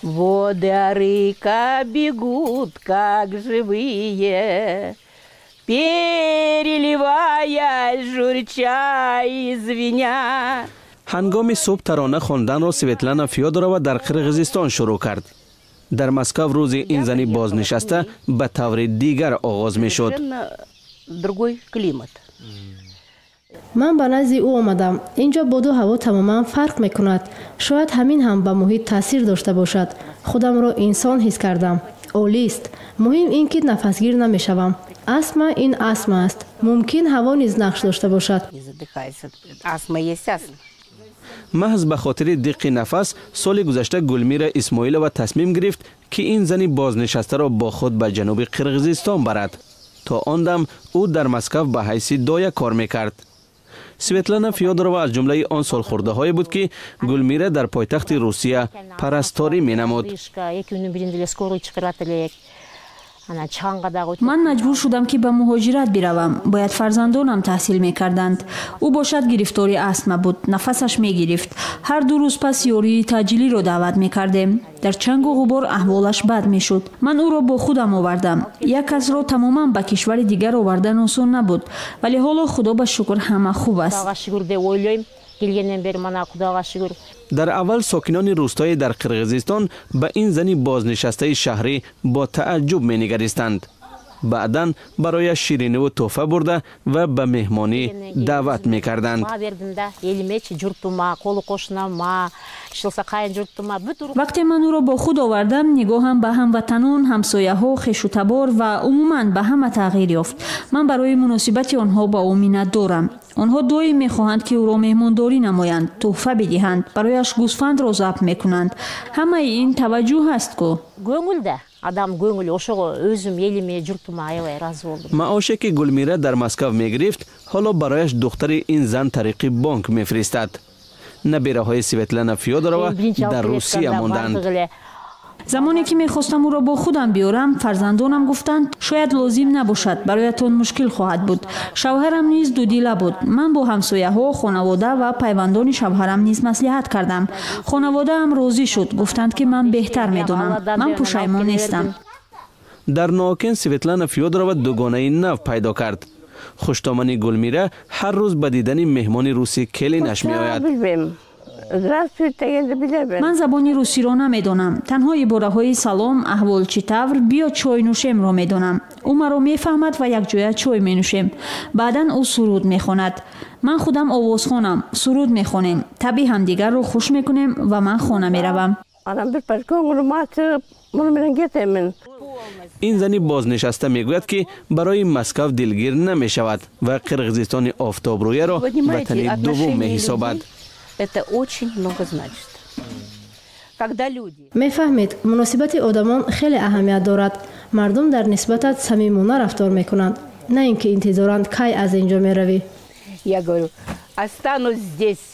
Воды арыка бегут, как живые, переливаясь, журча и звеня. Ҳангоми субҳ тарона хонданро Светлана Фёдорова дар Қирғизистон шурӯъ кард. Дар Москав рӯзи ин зани бознишаста ба таври дигар оғоз мешуд. Другой климат. Ман ба назди ӯ омадам. Ин ҷо боду ҳаво тамоман фарқ мекунад. Шояд ҳамин ҳам ба муҳит таъсир дошта бошад. Худамро инсон ҳис кардам. Олист. Муҳим ин ки нафасгир намешавам. Астма ин астма аст. Мумкин, ҳаво низ нақш дошта бошад. Астма есть астма. Маҳз ба хотири диққи нафас соли гузашта Гулмира Исмоилова тасмим гирифт, ки ин зани бознишастаро бо худ ба ҷануби Қирғизистон барад. То он дам ӯ дар Москав ба ҳайси доя кор мекард. Светлана Фёдорова аз ҷумлаи он солхӯрдаҳое буд, ки Гулмира дар пойтахти Русия парасторӣ менамуд. 2 күнүн биринде эле скорый чакырат элек, анан чаңга дагы. Ман маҷбур шудам, ки ба муҳоҷират биравам. Бояд фарзандонам таҳсил мекарданд. Ӯ бошад, гирифтори астма буд, нафасаш мегирифт. Ҳар 2 рӯз пас ёрии таъҷилиро даъват мекардем. Дар чангу ғубор аҳволаш бад мешуд. Ман ӯро бо худам овардам. Як касро тамоман ба кишвари дигар овардан осон набуд, вале ҳоло, Худо ба шукр, ҳама хуб аст. Кудайга шүгүр деп ойлойм. Келгенден бери, мана, Кудайга шүгүр. Дар аввал сокинони рӯстое дар Қирғизистон ба ин зани бознишастаи шаҳрӣ бо тааҷҷуб менигаристанд. Баъдан барояш шириниву тӯҳфа бурда ва ба меҳмонӣ даъват мекарданд. Баа бердим да элимечи, журтума, колу кошунама, иш кылса, кайын журтума, бүт. Вақте ман ӯро бо худ овардам, нигоҳам ба ҳамватанон, ҳамсояҳо, хешутабор ва умуман ба ҳама тағйир ёфт. Ман барои муносибати онҳо ба ӯ миннатдорам. Онҳо доим мехоҳанд, ки ӯро меҳмондорӣ намоянд, тӯҳфа бидиҳанд, барояш гӯсфандро забҳ мекунанд. Ҳамаи ин таваҷҷӯҳ аст ку. Көңүл да, адам көңүлү. Ошого өзүм элиме, журтума аябай ыраазы болдум. Маоше ки Гулмира дар Москав мегирифт, ҳоло барояш духтари ин зан тариқи бонк мефиристад. Набираҳои Светлана Фёдорова дар Русия монданд. Замоне ки мехостам ӯро бо худам биёрам, фарзандонам гуфтанд, шояд лозим набошад, бароятон мушкил хоҳад буд. Шавҳарам низ дудила буд. Ман бо ҳамсояҳо, хонавода ва пайвандони шавҳарам низ маслиҳат кардам. Хонаводаам розӣ шуд, гуфтанд, ки ман беҳтар медонам. Ман пушаймон нестам. Дар Нокен Светлана Фёдорова дугонаи нав пайдо кард. Хуштомани Гулмира ҳар рӯз ба дидани меҳмони руси келинаш меояд. Ман забони русиро намедонам. Танҳо ибораҳои салом, аҳвол чӣ тавр, биё чой нӯшемро медонам. Ӯ маро мефаҳмад ва якҷоя чой менӯшем. Баъдан ӯ суруд мехонад. Ман худам овозхонам. Суруд мехонем, табъи ҳамдигарро хуш мекунем ва ман хона меравам. Ин зани бознишаста мегӯяд, ки барои Москав дилгир намешавад ва Қирғизистони офтобрӯяро ватани дуввум меҳисобад. Это очень много значит. Когда люди Мефаҳмед, муносибати одамон хеле аҳамият дорад. Мардум дар нисбатат самимона рафтор мекунанд, на ин ки интизоранд, кай аз ин ҷо меравӣ. Я говорю, останусь здесь.